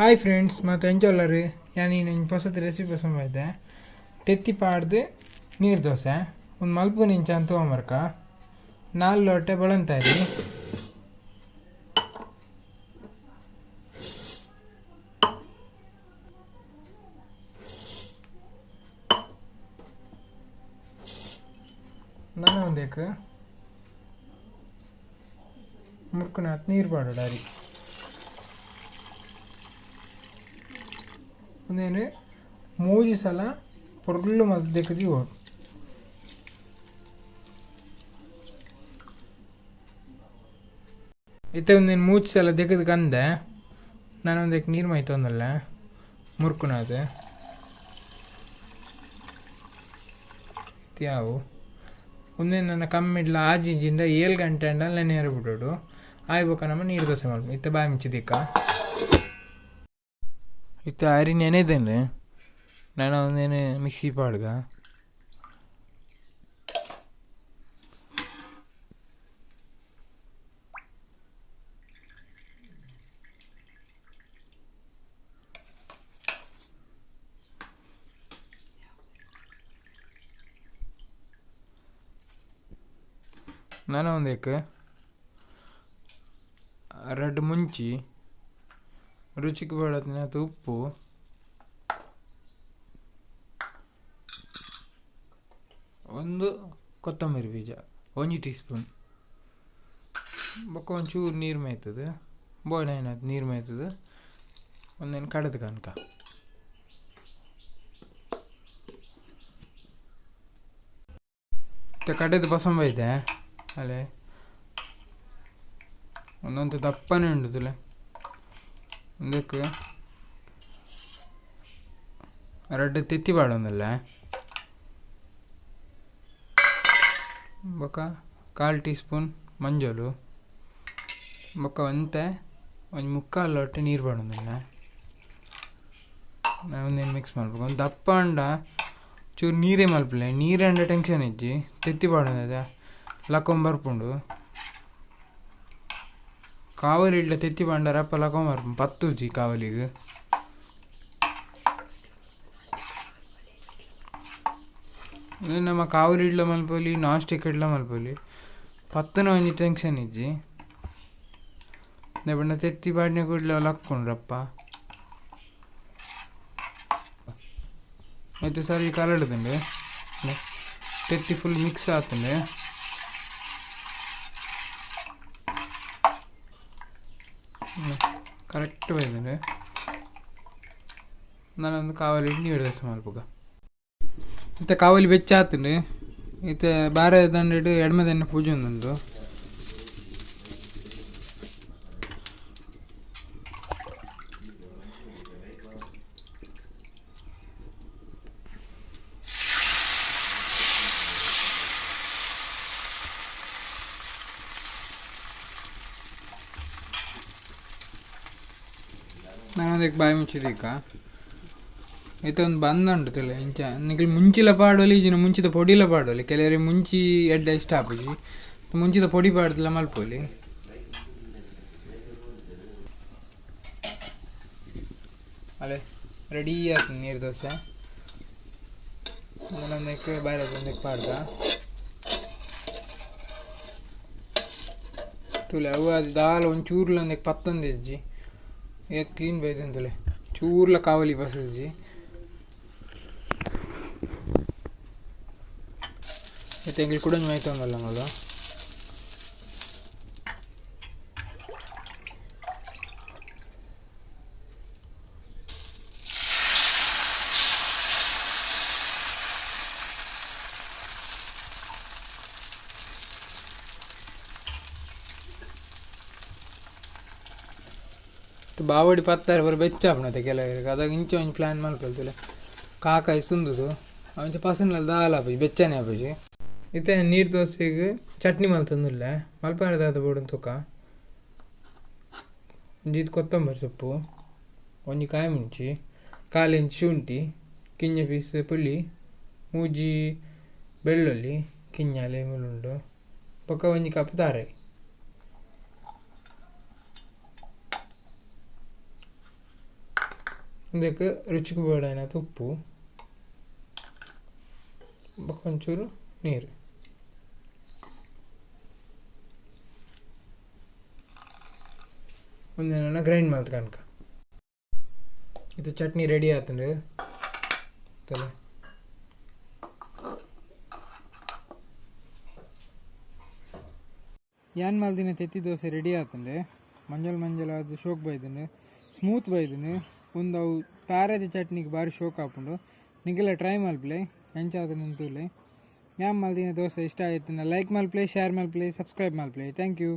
Hi friends, ಮತ್ತು ಎಂಚೊಲ್ಲರು ಯಾನ್ ಒಂಜಿ ಪೊಸತ್ ರೆಸಿಪಿ ಪಸಂಬೈದೆ ತೆತ್ತಿ ಪಾಡ್ದು ನೀರು ದೋಸೆ ಒಂದು ಮಲ್ಪುನ ಇಂಚ ಅಂತ ತಗೊಂಬರ್ಕ 4 ಲೋಟೆ ಬೊಳಂತಾರಿ ನಾನು ಒಂದೇಕ್ ಮುರ್ಕುನಾತ್ ನೀರು ಪಾಡೋಡು ಅರಿ ಒಂದೇನು 3 ಸಲ ಪೊರ್ಲು ಮಲ್ತ್ ದೀವೊಡು. ಇತ್ತೆ ಒಂದೇನು 3 ಸಲ ದೆಕ್ಕದ್ ಕಂದೆ ನಾನು ಒಂದೇಕ್ ನೀರು ಮೈತೊಂದಲ್ಲ ಮುರ್ಕುನಾತ್ ಇತ್ತೆ ಯಾವು ಉಂದೇನು ನನ್ನ ಕಮ್ಮಿಡ್ಲ ಆಜಿಜಿಂಡ 7 ಗಂಟೆ ಅಂಡ ನೆನೆಯರ ಬಿಡೋಡು ಆಯ್ ಬೊಕ ನಮ ನೀರು ದೋಸೆ ಮಲ್ಪು. ಇತ್ತೆ ಬಾಯಿ ಮುಚ್ಚಿ ದಿಕ್ಕ ಇತ್ತೆ ಅರಿ ನೆನೆದೇನೆ ನಾನು ಒಂದೇನು ಮಿಕ್ಸಿ ಪಾಡ್ಗ ನಾನು ಒಂದೇಕ್ 2 ಮುಂಚಿ ರುಚಿಗೆ ಬೋಡಾತಿನಾತ್ ಉಪ್ಪು ಒಂದು ಕೊತ್ತಂಬರಿ ಬೀಜ 1 ಟೀ ಸ್ಪೂನ್ ಬೊಕ್ಕ ಒಂಚೂರು ನೀರು ಮೇಯ್ತದೆ ಬೋಡಾಯಿನಾತ್ ನೀರು ಮೇಯ್ತದೆ ಒಂದೇನು ಕಡೆದು ಕನಕ ಇತ್ತೆ ಕಡೆದು ಪಸಂಬೈತೆ ಅಲ್ಲೇ ಒಂದೊಂದು ದಪ್ಪನೇ ಉಂಡುದಿಲ್ಲ ಒಂದಕ್ಕೆ 2 ತೆತ್ತಿ ಪಾಡೊಂದಲ್ಲ ಬೊಕ್ಕ 1/4 ಟೀ ಸ್ಪೂನ್ ಮಂಜೊಲು ಬೊಕ್ಕ ಒಂತೆ ಒಂಜಿ 3/4 ಲೋಟೆ ನೀರು ಪಾಡೊಂದಲ್ಲ ಒಂದೇನು ಮಿಕ್ಸ್ ಮಲ್ಪೊಡು. ಒಂದು ದಪ್ಪ ಅಂಡ ಚೂರು ನೀರೇ ಮಲ್ಪಲೆ ನೀರೇ ಅಂಡ ಟೆನ್ಷನ್ ಇಜ್ಜಿ ತೆತ್ತಿ ಪಾಡೊಂದದ ಲಕ್ಕೊಂಬ ಬರ್ಪುಂಡು ಕಾವಲಿ ಇಡ್ಲ ತೆತ್ತಿ ಪಾಂಡ ರಪ್ಪ ಲಕ್ಕೊಂಬ ಬರ್ಪುಂಡು ಪತ್ತುಜಿ ಕಾವಲಿಗೆ. ನಮ್ಮ ಕಾವಲಿ ಇಡ್ಲ ಮಲ್ಪೊಲಿ ನಾನ್ ಸ್ಟಿಕ್ ಇಡ್ಲ ಮಲ್ಪೊಲಿ ಪತ್ತುನ ಒಂಜಿ ಟೆನ್ಷನ್ ಇಜ್ಜಿ ದಾಯೆ ತೆತ್ತಿ ಪಾಡ್ನೆ ಕೂಡ್ಲೆ ಲಕ್ಕೊಂಡ್ರಪ್ಪ ಇತ್ತೆ ಸರಿ ಕಲಡ್ದುಂಡು ತೆತ್ತಿ ಫುಲ್ ಮಿಕ್ಸ್ ಆತುಂಡು. ಕರೆಕ್ಟ್ ಬೈದುಂಡು ನಾನೊಂದು ಕಾವಲಿ ನೀರು ದೋಸೆ ಮಲ್ಪುಗ. ಇತ್ತೆ ಕಾವಲಿ ಬೆಚ್ಚ ಆತುಂಡು ಇತ್ತೆ ಬಾರೆ ದಂಡೆಡ್ ಎಡ್ಮೆ ದೆಣ್ಣೆ ಪೂಜೊಂದುಂಡು. ನಾನೊಂದು ಬಾಯಿ ಮುಚ್ಚಿದೀಕ ಇತ್ತೆ ಒಂದು ಬಂದ ಉಂಟು ಇಂಚ ನಿಕಲ್ ಮುಂಚಿಲ ಪಾಡೊಲಿ ಇಜಿನ ಮುಂಚಿದ ಪೊಡಿಲ ಪಾಡೊಲಿ ಕೆಲವರಿಗೆ ಮುಂಚಿ ಎಡ್ಡೆ ಇಷ್ಟ ಆಪುಜಿ ಮುಂಚಿದ ಪೊಡಿ ಪಾಡ್ದಲ ಮಲ್ಪೊಲಿ. ಅಲೆ ರೆಡಿ ಆಯ್ತು ನೀರು ದೋಸೆ ಒಂದಕ್ಕೆ ಬಾರೆ ಒಂದಕ್ಕೆ ಪಾಡ್ದ ತೂಲೆ ಅವು ಅದು ದಾಲ ಒಂಚೂರ್ಲ ಒಂದಕ್ಕೆ ಪತ್ತೊಂದು ಇಜ್ಜಿ ಏತ್ ಕ್ಲೀನ್ ಬೈದಂತುಲೆ ಚೂರ್ಲ ಕಾವಲಿ ಬಸ್ಸುಜಿ. ಇತ್ತೆ ಎಂಕುಲು ಕುಡೊಂಜಿ ಮೈತೊಂದುಲ್ಲ ಮೂಲು. ಬಾವಡಿ ಪತ್ತಾರೆ ಪೂರ ಬೆಚ್ಚ ಆಪುಂಡು ಕೆಲವೆರೆಗ್ ಅದಾಗ ಇಂಚ ಒಂಜಿ ಪ್ಲ್ಯಾನ್ ಮಲ್ಪೊಲಿ ತೂಲೆ ಕಾಕಾಯಿ ಸುಂದುದು ಅಂಚ ಪಸಂದ್ಲ ದಾಲ ಆಪುಜಿ ಬೆಚ್ಚನೆ ಆಪುಜಿ. ಇತ್ತೆ ನೀರು ದೋಸೆಗ್ ಚಟ್ನಿ ಮಲ್ತೊಂದುಲ್ಲೆ ಮಲ್ಪರೆ ದಾದ ಬೋಡು ತೂಕ ಒಂಜಿ ಕೊತ್ತಂಬರಿ ಸೊಪ್ಪು ಒಂಜಿ ಕಾಯಿ ಮುಂಚಿ 1/4 ಇಂಚ್ ಶುಂಠಿ ಕಿಂಜ ಪೀಸ್ ಪುಳಿ 3 ಬೆಳ್ಳುಳ್ಳಿ ಕಿಂಜಾಲೆ ಮೂಲುಂಡು ಬೊಕ್ಕ 1 ಕಪ್ ತಾರಾಯಿ. ಉಂದೆಕ್ ರುಚಿಗ್ ಬೋಡಾಯಿನಾತ್ ಉಪ್ಪು ಬೊಕ ಒಂಚೂರು ನೀರು. ಉಂದೆನ್ ಗ್ರೈಂಡ್ ಮಲ್ತ್ ಕನಕ. ಇದು ಚಟ್ನಿ ರೆಡಿ ಆತುಂಡು. ತೂಲೆ. ಯಾನ್ ಮಲ್ದಿನ ತೆತ್ತಿ ದೋಸೆ ರೆಡಿ ಆತುಂಡು. ಮಂಜಲ್ ಮಂಜಲ್ ಆದ್ ಶೋಕ್ ಬೈದುಂಡು, ಸ್ಮೂತ್ ಬೈದುಂಡು. ಉಂದು ಅವು ತಾರೆದ ಚಟ್ನಿಗ್ ಬಾರಿ ಶೋಕ್ ಆಪುಂಡು. ನಿಕುಲ ಟ್ರೈ ಮಲ್ಪುಲೆ, ಎಂಚ ಆತುಂಡು ತೂಲೆ. ಯಾನ್ ಮಲ್ದಿನ ದೋಸೆ ಇಷ್ಟ ಆಯಿತುಂಡ ಲೈಕ್ ಮಲ್ಪುಲೆ, ಶೇರ್ ಮಲ್ಪುಲೆ, ಸಬ್ಸ್ಕ್ರೈಬ್ ಮಲ್ಪುಲೆ. Thank you.